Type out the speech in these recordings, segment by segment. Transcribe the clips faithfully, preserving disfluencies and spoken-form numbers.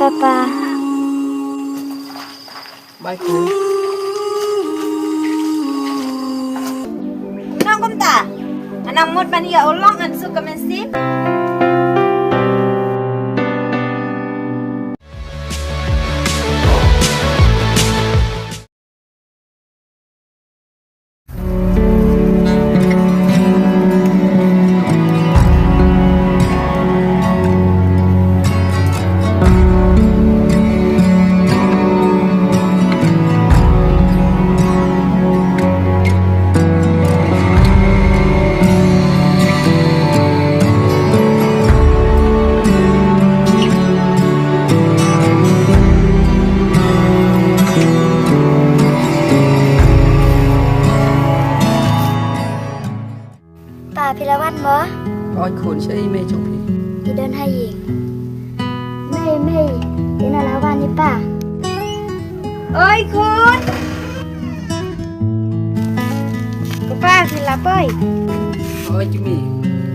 Papa. Bye, Khun. Nang kumta. Nang mut ban ïa u long ngan suk ka mynsiem. Pa, phi la wan mo? Oi khun, shaei mei jong phi? I don ha ïing. Mei, mei, ina la wan i pa. Oi khun. Ko pa, phi la poi? Oi jong mei.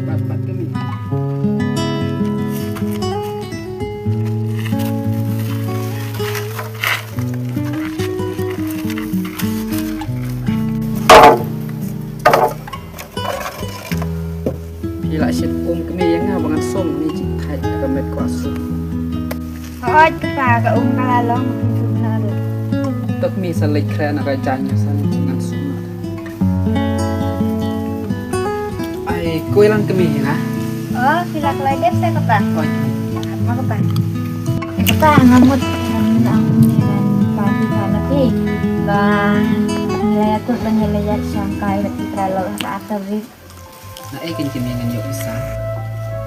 Pat pat jong mei. Phi la shit um kmie ïa nga ba ngan sum ni, jingthait ka met kwah sum. Hooid kpa, ka um ka la long, phi sum na ruh. Tok mi sa leit khleh na ka jaiñ sa ni, ngan sum na. Ai koi lang kmie ïa nga. Oh, phi la khleh dep sa kpa. Hooid. Ma kpa. Eh kpa, nga mut ngan nang ni ngan pa phi sa na phi. Ba ngi la ïakut ba ngi la ïa shangkai bad phi ka la long ka atar rit. Naei kein kmie, ngan ïoh pisa.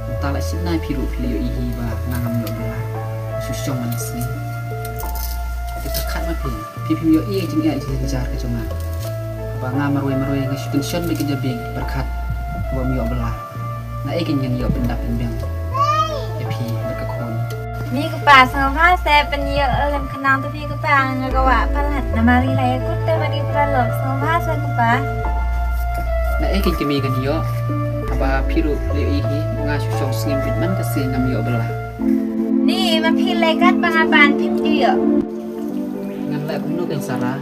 Mynta la shit nai phi ruh phi la ïohi hi ba nga ngam ïoh bylla. Shu shong man ka sngi. Te pyrkhat ma phi. Phi phim ïohi ka jingeh jingjynjar ka jong nga. Ba nga marwei marwei nga shu tension bad ka jabieng pyrkhat ba ngam ïoh bylla. Naei kein ngan ïoh pyndap pynbiang ïa phi bad ka khun. Ni kpa, sngewbha sa pynïoh lem khnang tu phi kpa, nga kwah palat namar ngi la ïakut te ba dei paralok, sngewbha sa kpa. Naei kein kmie, ngan ïoh. Haba phi ruh phi la ïohi hi nga shu shong sngewbha man ka sngi ngam ïoh bylla. Ni ma phi leh kat ba nga ban phim ju ïoh. Ngan leh kumno kein Sara,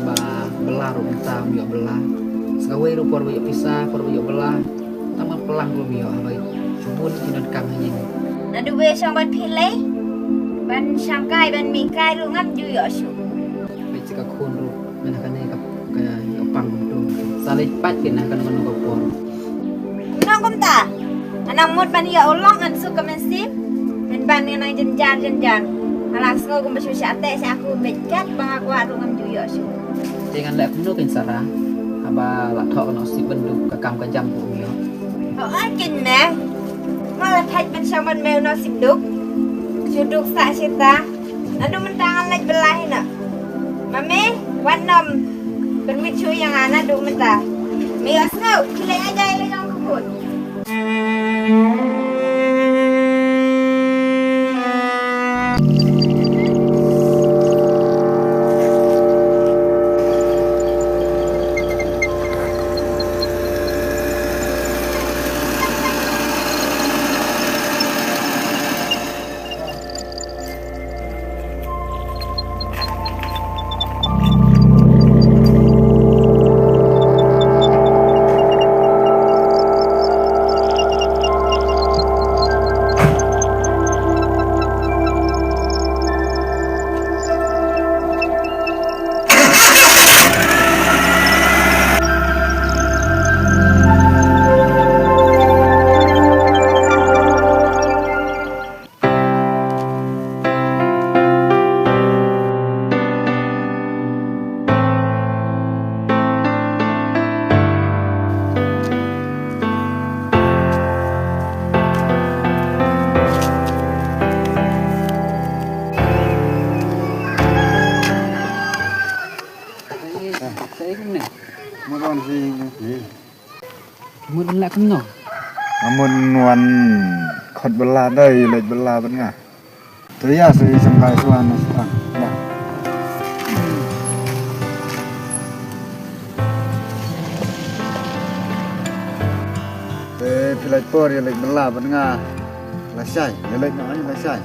ba bylla ruh mynta ym ïoh bylla. Sa kawei ruh por ba ïoh pisa, por ba ïoh bylla. Tang ba plang ruh ym ïoh, haba shu bun ki donkam ha ïing. Naduh ba shong bad phi lei, ban shangkai ban mihkai ruh ngam ju ïoh shuh. Peit sa ka khun ruh, mynta kane ka, ka ïoh pang kumto. Sa leit pait kein ha kano kano ka por. Nang kumta. Nang mut ban ïa u long ngan suk ka mynsiem. Pynban ngi nang jynjar jynjar. Nga la sngew kumba shu shah teh shah khuh, beit kat ba nga kwah ruh ngam ju ïoh shuh. Te ngan leh kumno kein Sara? Haba la thoh ka nusip ban duh ka kam ka jam ruh ym ïoh. Hooid kein me. Nga la thait ban shong ban me u nusip duk. Shu duk sah shita. Naduh mynta ngan leit bylla hi noh. Ma me, wat nym pynwit shuh ïa nga naduh mynta. Me ïohsngew, khie leit ai jai la jong ka khun. Mut wan la kumno? Nga mut wan khot bylla, dei leit bylla bad nga. Te ïa sa ïa shangkai shuwa na shipang. Ïa. Te phi leit por ïa leit bylla bad nga. Lashai, ïa leit noh, lashai.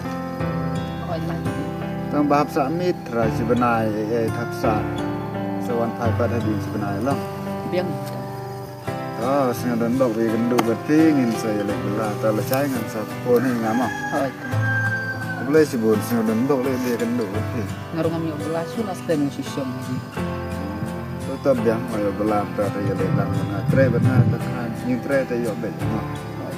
Tang ba hap sa miet, trai shi bnai, eh, eh, hap sa. Sa wan phai pat hadien shi bnai lang. Biang. Oh, sngew don bok ïa kynduh bad phi, ngin sa ïa leit bylla, ta la jai ngan sa phone hi nga mo. Hooid. Khublei shibun, sngew don bok leit ïa kynduh bad phi. Nga ruh ngam ïoh bylla shuh, la sdang shu shong hi. To to biang, ïoh bylla ta ïa leit lang, nga trei bad nga ta khan, ngin trei ta ïoh beit mo. Hooid.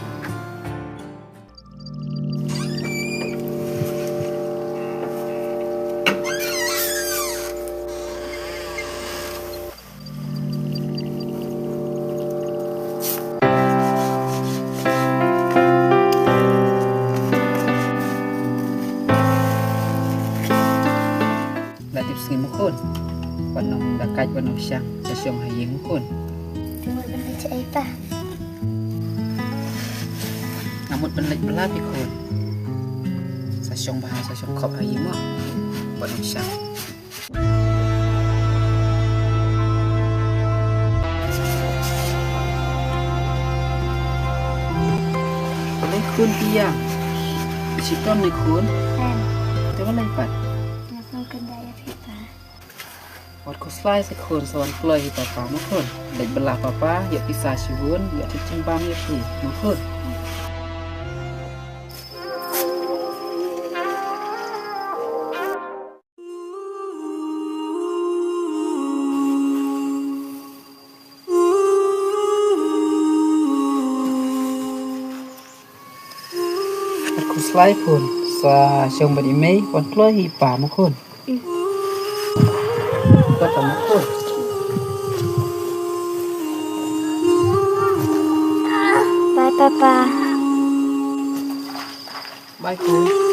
La tip sngi mo khun. Wat nang da kait, wat nang shang, sa shong ha ïing mo khun. Te mut ban leit shaei pa? Nga mut ban leit bylla phi khun. Sa shong bha, sa shong khop ha ïing mo. Wat nang shang. Balei khun, phi ïam? Shitom ne khun? Em. Te balei pat? Nga pynkyndai ïa phi pa. Wat khuslai se khun, sa wan kloi hi papa mo khun. Leit bylla papa, ïoh pisa shibun, ïoh jingbam ïa phi mo khun. Khuslai khun, sa shong bad i mei, wan kloi hi pa mo khun. Kata mo khun. Bye papa. Bye khun.